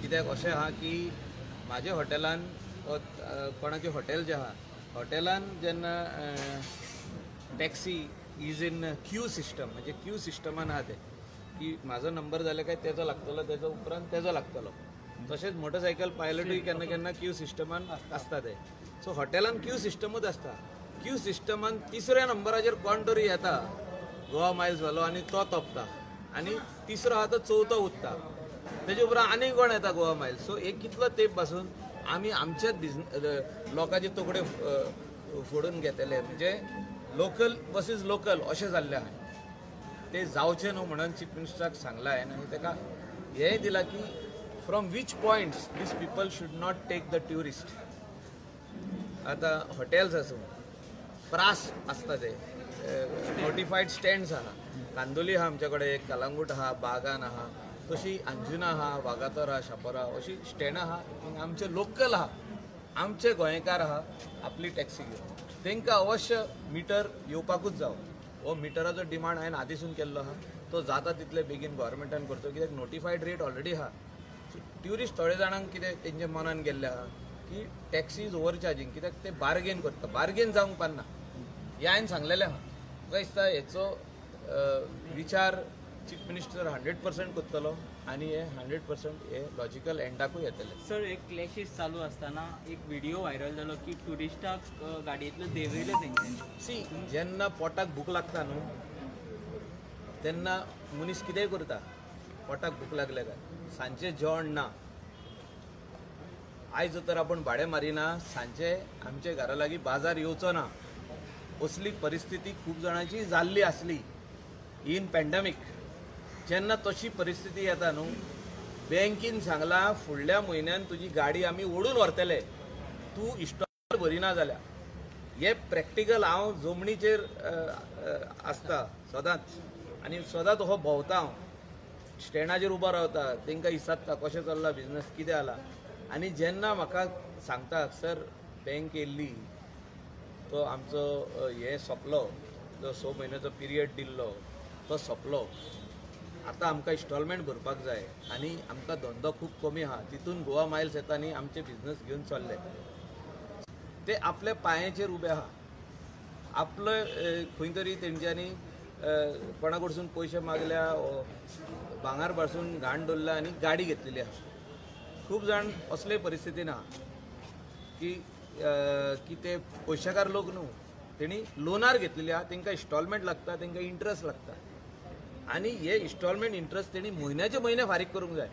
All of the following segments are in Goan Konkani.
कित्याक अशें आहा की म्हाज्या हॉटेलान कोणाचें हॉटेल जें आहा हॉटेलान जेन्ना taxi is in queue system, म्हणजे क्यू सिस्टमान आहा तें की म्हाजो नंबर जाले काय तेजो लागतलो, तेजो उपरांत तेजो लागतलो. तशेंच मोटरसायकल पायलटूय केन्ना केन्ना क्यू सिस्टमान आसता ते. सो हॉटेलान क्यू सिस्टमूच आसता. क्यू सिस्टमान तिसऱ्या नंबराचेर कोण तरी येता गोवा मायल्स वालो आनी तो तोपता आनी तिसरो आहा तो चवथो उत्ता, तेजे उपरांत आनी कोण येता गोवा मायल्स. सो एक कितलो तेंप पासून आमी आमच्याच बिजनेस लोकांचे तुकडे फोडून घेतले, म्हणजे लोकल बसीस लोकल अशें जाल्लें आहा. ते जावचें न्हू म्हणून चीफ मिनिस्टराक सांगलां हांवें आनी ताका हेंय दिलां की from which points these people should not take the tourist. आतां हॉटेल्स आसूं, प्रास आसता ते नोटिफायड स्टँड्स आहा, कांदोली आहा आमच्या कडेन, एक कलांगूट आहा, बागान आहा, तशी अंजुना आहा, वागातोर आहा, शापोरा आहा, अशी स्टँडां आहा. आमचे लोकल आहा, आमचे गोंयकार आहा आपली टॅक्सी घेवन, तांकां अवश्य मिटर येवपाकूच जावो. हो मिटराचो डिमांड हांवें आदीसून केल्लो आहा, तो जाता तितले बेगीन गव्हर्मेंटान करचो, कित्याक नोटिफायड रेट ऑलरेडी आहा. ट्युरिस्ट थोडे जाणांक कितें तेंच्या मनान गेल्लें आहा की टॅक्सी is over charging, कित्याक ते बार्गेन करता, बार्गेन जावंक पारना, हें हांवें सांगलेलें आहा. म्हाका दिसता हेचो विचार चीफ मिनिस्टर 100% करतलो आनी हे 100% हे लॉजिकल एंडाकूय येतले. सर, एक क्लॅशीस चालू आसतना एक व्हिडिओ व्हायरल जालो की ट्युरिस्टाक गाडयेंतलो देंवयले तेंच्यांनी. सी, जेन्ना पोटाक भूक लागता न्हू तेन्ना मनीस कितेंय करता. पोटाक भूक लागले काय सांजचें जेवण ना, आयज तर आपूण भाडें मारिना, सांजचे आमचे घरा लागीं बाजार येवचो ना, असली परिस्थिती खूब जाणांची जाल्ली आसली इन पॅन्डेमीक. जेन्ना तशी परिस्थिती येता न्हू, बँकीन सांगलां फुडल्या म्हयन्यान तुजी गाडी आमी ओडून व्हरतले, तूं इन्स्टॉलमेंट भरिना जाल्यार. हे प्रॅक्टिकल हांव जमनीचेर आसता सदांच आनी सदांच हो भोंवता, हांव स्टँडाचेर उबो रावता, तांकां विचारता कशें चल्लां बिजनस, कितें जाला. आनी जेन्ना म्हाका सांगता सर बँक येयल्ली, तो आमचो हे सोंपलो, जो 6 म्हयन्याचो पिरियड दिल्लो तो सोंपलो, आतां आमकां इन्स्टॉलमेंट भरपाक जाय आनी आमकां धंदो खूब कमी आहा, तितून गोवा मायल्स येता आनी आमचे बिजनस घेवन चल्ले. ते आपल्या पांयाचेर उबे आहा, आपले खंय तरी तेंच्यांनी कोणा कडसून पयशे मागल्या, भांगर पासून घाण दवरल्या आनी गाडी घेतलेली आहा. खूब जाण असले परिस्थितीन आहा की की ते पयशेकार लोक न्हू, तेणी लोनार घेतलेली आहा, तांकां इन्स्टॉलमेंट लागता, तांकां इंट्रस्ट लागता आनी हे इन्स्टॉलमेंट इंट्रस्ट तेणी म्हयन्याचे म्हयने फारीक करूंक जाय.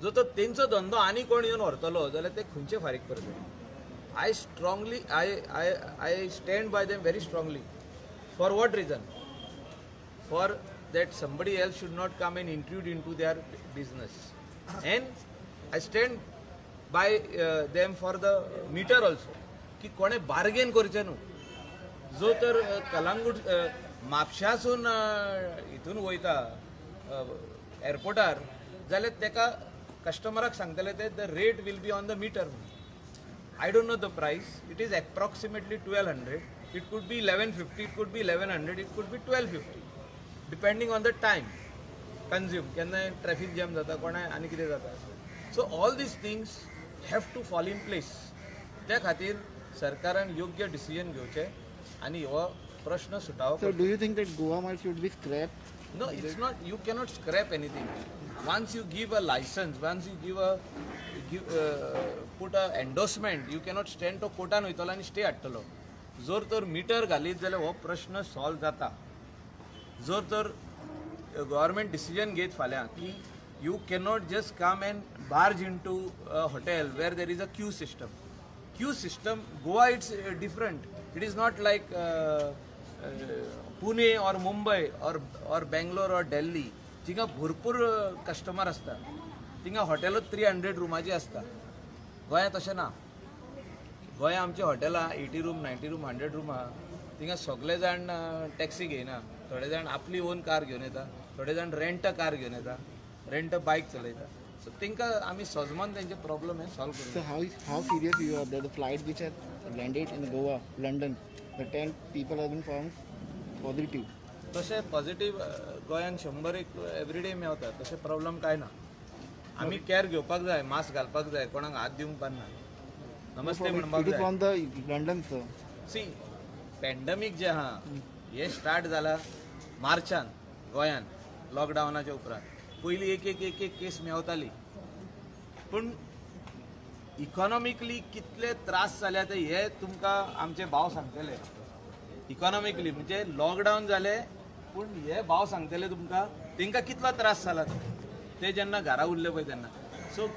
जो तर तेंचो धंदो आनी कोण येवन व्हरतलो जाल्यार ते खंयचे फारीक करतले. I strongly I I I stand by them very strongly. For what reason? For that somebody else should not come and intrude into their business. And I stand by them for the meter also, की कोणे बार्गेन करचें न्हू. जो तर कलांगूट म्हापशासून हितून वयता एअरपोर्टार जाल्यार तेका कस्टमराक सांगतले ते the rate will be on the meter. I don't know the price, it is approximately 1200, it could be 1150, it could be 1100, it could be 1250, depending on the time consume. केन्ना ट्रॅफिक जॅम जाता, कोणाय आनी कितें जाता. So all these things have to fall in place. त्या खातीर सरकारान योग्य डिसिजन घेवचें आनी हो प्रश्न सुटावो. So do you think that Goa Miles should be scrapped? No, it's not, you cannot scrap anything. Once you give a licence, once you give a put a endorsement, you cannot stand. तो कोर्टान वयतलो आनी स्टे हाडटलो. जर तर मिटर घालीत जाल्यार हो प्रश्न सॉल्व जाता. जर तर गव्हर्मेंट डिसिजन घेत फाल्यां की you cannot just come and barge into a hotel where there is a queue system. Queue system Goa it's different, it is not like Pune or Mumbai or Bangalore or Delhi, थिंगा भरपूर कस्टमर आसता, थिंगा हॉटेलूच 300 रुमाची आसता. गोंयांत तशें ना. गोंया आमची हॉटेलां 80 रूम, 90 रूम, 100 रूम आहा. थिंगा सगळे जाण टॅक्सी घेयना, थोडे जाण आपली ओन कार घेवन येता, थोडे जाण रेंट कार घेवन येता, रेंट बायक चलयता. सो तांकां आमी सजमान तेंचे प्रॉब्लम हे सॉल्व करूं. So how serious you are that the flight which has landed in Goa, London, the 10 people have been found positive? तशें पॉझिटिव्ह गोंयांत 100 एवरीडे मेवता, तशें प्रॉब्लम कांय ना. आमी कॅर घेवपाक जाय, मास्क घालपाक जाय, कोणाक हात दिवंक पारना, नमस्ते म्हणपाक It is जाय. From the London, sir. C, pandemic जे आहा हे स्टार्ट जाला मार्चान गोंयान लॉकडावनाच्या उपरांत. पयलीं एक एक एक एक केस मेवताली, पूण इकॉनॉमिकली कितले त्रास जाल्या ते हे तुमकां आमचे भाव सांगतले. इकॉनॉमिकली म्हणजे लॉकडावन जाले, पूण हे भाव सांगतले तुमकां तांकां कितलो त्रास जाला तो, ते जेन्ना घरा उरले पळय तेन्ना. So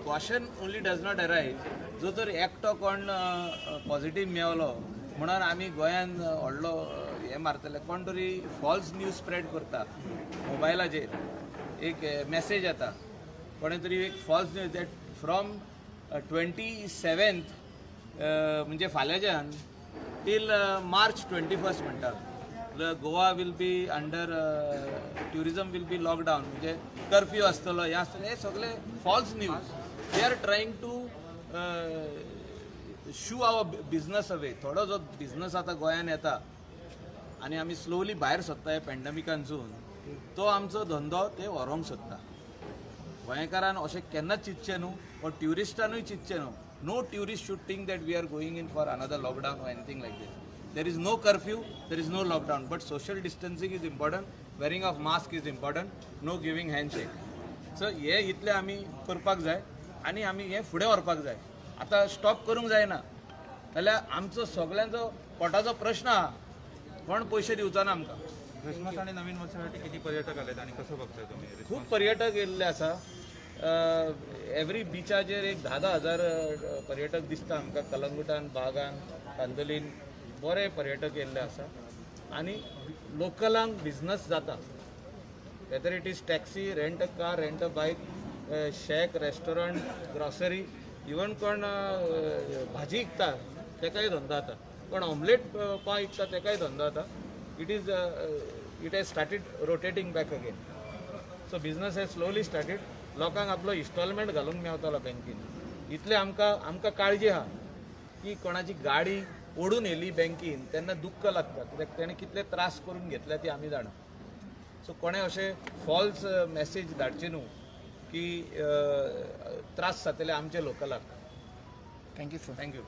caution only does not arise. जो तर एकटो कोण पॉझिटीव मेवलो म्हणून आमी गोंयान व्हडलो हें मारतले. कोण तरी फॉल्स न्यूज स्प्रेड करता मोबायलाचेर, एक मॅसेज येता कोणे तरी एक false news that from 27th म्हणजे फाल्यांच्यान टील मार्च 21 म्हणटा Goa will be under tourism will be lockdown, म्हणजे कर्फ्यू आसतलो, हें आसतलें. हे सगळे false news. They are trying to shoo our business away. थोडो जो बिझनस आतां गोंयान येता आनी आमी स्लोली भायर सोदता हे पॅन्डमिकानसून, तो आमचो धंदो ते व्हरोंक सोदता. गोंयकारान अशें केन्नाच चिंतचें न्हू वा ट्युरिस्टानूय चिंतचें न्हू. No tourist should think that we are going in for another lockdown or anything like this. There is no curfew, there is no lockdown, but social distancing is important, wearing of mask is important, no giving handshake. So हे इतलें आमी करपाक जाय आनी आमी हें फुडें व्हरपाक जाय. आतां स्टॉप करूंक जायना, जाल्यार आमचो सगळ्यांचो पोटाचो प्रश्न आहा, कोण पयशे दिवचो ना आमकां. क्रिसमस आणि नवीन वर्षासाठी किती पर्यटक आलेत आणि कसं बघताय तुम्ही? खूब पर्यटक येयल्ले आसा. एवरी बिचाचेर एक 10-10 हजार पर्यटक दिसता आमकां. कलंगुटान, बागान, कांदोलीन बरे पर्यटक येयल्ले आसा आनी लोकलांक बिजनस जाता. Whether it is taxi, rent a car, rent a bike, shack, restaurant, grocery, even कोण भाजी विकता तेकाय धंदो जाता, कोण ऑमलेट पाव विकता तेकाय धंदो जाता. It has started rotating back again. So business has slowly started. लोकांक आपलो इन्स्टॉलमेंट घालूंक मेवतलो बँकेन. इतलें आमकां आमकां काळजी आहा की कोणाची गाडी ओडून येयली बँकेन तेन्ना दुख्ख लागता, कित्याक तेणें कितले त्रास करून घेतल्या ती आमी जाणा. सो कोणें अशें फॉल्स मॅसेज धाडचे न्हू की त्रास जातले आमचे लोकलाक. Thank you, sir. Thank you.